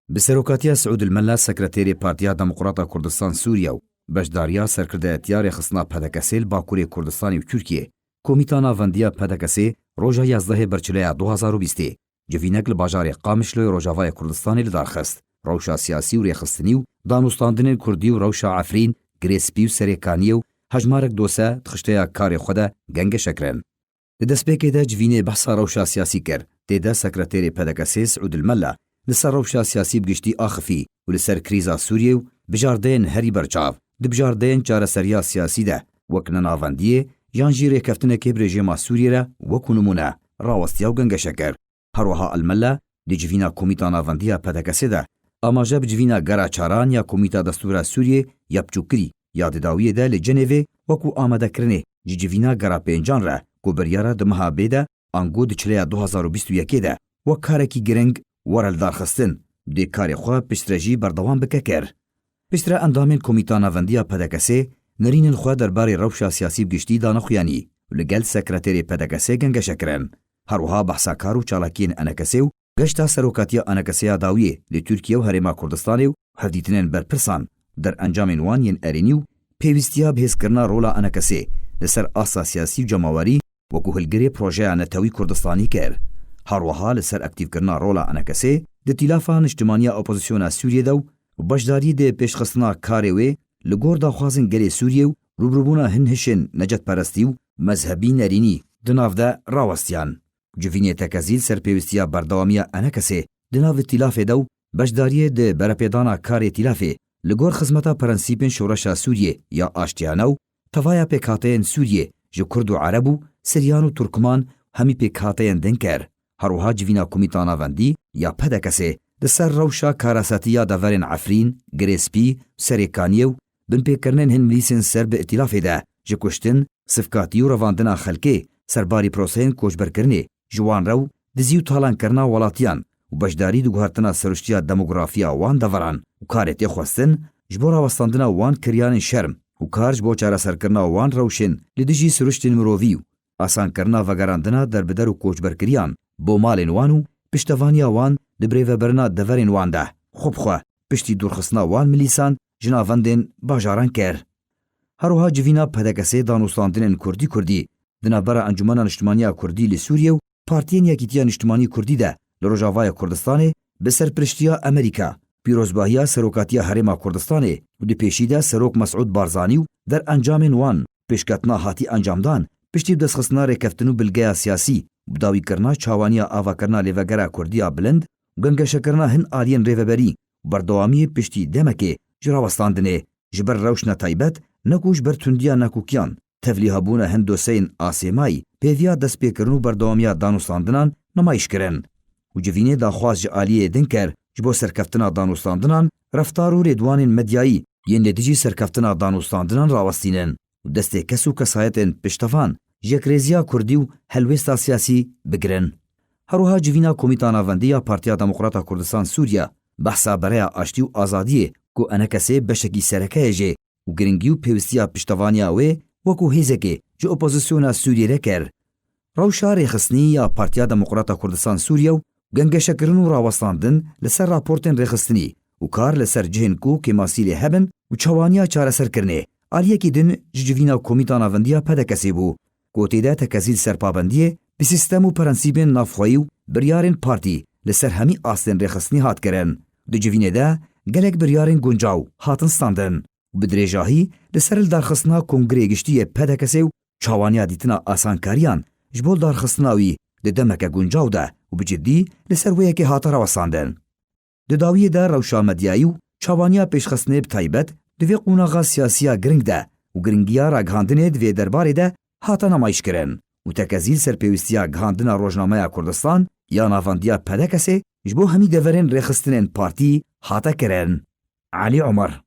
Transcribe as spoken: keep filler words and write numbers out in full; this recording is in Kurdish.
Bi serokatiya Siûd el Mela, sekreterê Partiya Demokrata Kurdistan Sûriye û beşdariya serkirdeyetiya rêxistina P D K S'ê li Bakurê Kurdistanê û Tirkiyê, Komîta Navendiya P D K S'ê roja yazdehê Berçileya du hazar û bîstê civînek li bajarê Qamişloyê Rojavayê Kurdistanê li dar xist. Rewşa siyasî û rêxistinî û danûstandinên kurdî û rewşa Efrîn, Girêspî û Serêkaniyê û hejmarek dose di xişteya karê xwe de gengeşe kirin. Di destpêkê de civînê behsa rewşa siyasî kir. Tê de sekreterê P D K S'ê Siûd el Mela li ser rewşa siyasî bi giştî axifî û li ser krîza Sûriyê û bijardeyên herî berçav, di bijardeyên çareseriya siyasî de, wek nenavendiyê yan jî rêkeftinekê bi rejîma Sûriyê re wekû nimûne rawestiya û gengeşe kir. Her wiha el Mela di civîna Komîta Navendiya P D K S'ê de amaje bi civîna gera çaran ya Komîta Destûra Sûriyê ya biçûktirî ya di dawiyê de li Cenevê wekû amadekirinê ji civîna gera pêncan re ku biryara di meha bê de ango di çileya du hazar û bîst û yekê de wek karekî giring were lidarxistin, dê karê xwe piştre jî berdewam bike kir. Piştre endamên Komîta Navendiya P D K S'ê nerînên xwe derbarê rewşa siyasî bi giştî dane xuyanî û li gel sekreterê P D K S'ê gengeşe kirin. Her wiha behsa kar û çalakiyên E N K S'ê û geşta serokatiya E N K S'ê ya dawiyê li Tirkiye û Herêma Kurdistanê û hevdîtinên berpirsan derencamên wan yên erênî û pêwîstiya bihêzkirina rola E N K S'ê li ser asta siyasî û cemawerî wekû hilgirê projeya netewî Kurdistanî kir. Her wiha li ser aktîvkirina rola E N K S'ê di tîlafa niştimaniya opozisyona Sûriyê de û beşdarî di pêşxistina karê wê li gor daxwazên gelê Sûriyê û rûbirûbûna hin hişên necetperestî û mezhebî nerînî di nav de rawestiyan. Civînê tekezî li ser pêwîstiya berdewamiya E N K S'ê di nav tîlafê de û beşdariyê di berepêdana karê tîlafê li gor xizmeta prensîpên şoreşa Sûriyê ya aştiyane û tevaya pêkhateyên Sûriyê ji Kurd û Ereb û Siryan û Turkman hemî pêkhateyên din kir. Her wiha civîna Komîta Navendî ya P D K S'ê di ser rewşa karasetî ya deverên Efrîn, Girêspî, Serêkaniyê û binpêkirinên hin milîsên ser bi îtîlafê de ji kuştin, sifkatî û revandina xelkê serbarî proseyên koçberkirinê ji wan re û dizî û talankirina welatiyan û beşdarî di guhertina seruştiya demografiya wan deveran û karê tê xwestin ji bo rawestandina wan kiryanên şerm û kar ji bo çareserkirina wan rewşên li dijî siruştên mirovî û asankirina vegerandina derbider û koçberkiriyan bo malên wan û piştevaniya wan di birêveberina deverên wan de xwe bi xwe piştî dûrxistina wan milîsan ji navendên bajaran kir. Her wiha civîna P D K S'ê danûstandinên kurdî kurdî di navbera Encûmena Niştimaniya Kurdî li Sûriyê û Partiyên Yekîtiya Niştimanî Kurdî de li Rojavaya Kurdistanê bi serpiriştiya Amerîka, pîrozbahiya Serokatiya Herêma Kurdistanê û di pêşî de Serok Mesûd Barzanî û derencamên wan pêşketina hatî encamdan piştî bi destxistina rêkeftin û bilgeya siyasî û bi dawîkirina çawaniya avakirina lêvegera kurdî ya bilind û gengeşekirina hin aliyên rêveberî û berdewamiyê piştî demekê ji rawestandinê ji ber rewşna taybet ne ku ji ber tundiya nakokîyan, tevlî hebûna hin doseyên asêmayî, pêviya destpêkirin û berdewamiya danûstandinan nimayîş kirin. Û civînê daxwaz ji aliyê din kir ji bo serkeftina danûstandinan, reftar û rêdwanên medyayî yên li dijî serkeftina danûstandinan rawestînin û destê kes û kesayetên piştevan ji yekrêziya kurdî û helwêsta siyasî bigirin. Her wiha civîna Komîta Navendî ya Partiya Demokrata Kurdistan Sûriye behsa bereya aştî û azadiyê ku E N K S'ê beşekî sereke ye jê û giringî û pêwîstiya piştevaniya wê wekû hêzekê ji opozisyona Sûriyê re kir. Rewşa rêxistinî ya Partiya Demokrata Kurdistan Sûriye û gengeşekirin û rawestandin li ser raportên rêxistinî û kar li ser cihên ku kêmasî lê hebin û çawaniya çareserkirinê aliyekî din ji civîna Komîta Navendî ya P D K S'ê bû, ku tê de tekezî li ser pabendiyê bi sîstem û prensîbên navxweyî û biryarên partî li ser hemî astên rêxistinî hat kirin. Di civînê de gelek biryarên guncaw hatin standin û bi dirêjahî li ser lidarxistina Kongreyê Giştî yê P D K S'ê û çawaniya dîtina asankariyan ji bo lidarxistina wî di demeke guncaw de û bi cidî li ser wê yekê hate rawestandin. Di dawiyê de rewşa medyayî û çawaniya pêşxistinê bi taybet di vê qonaxa siyasiya giring de û giringiya ragihandinê di vê derbarê de hate nimayîşkirin û tekezî li ser pêwîstiya gihandina rojnameya Kurdistan ya Navendiya P D K S'ê ji bo hemî deverên rêxistinên partî hate kirin. Elî Omer.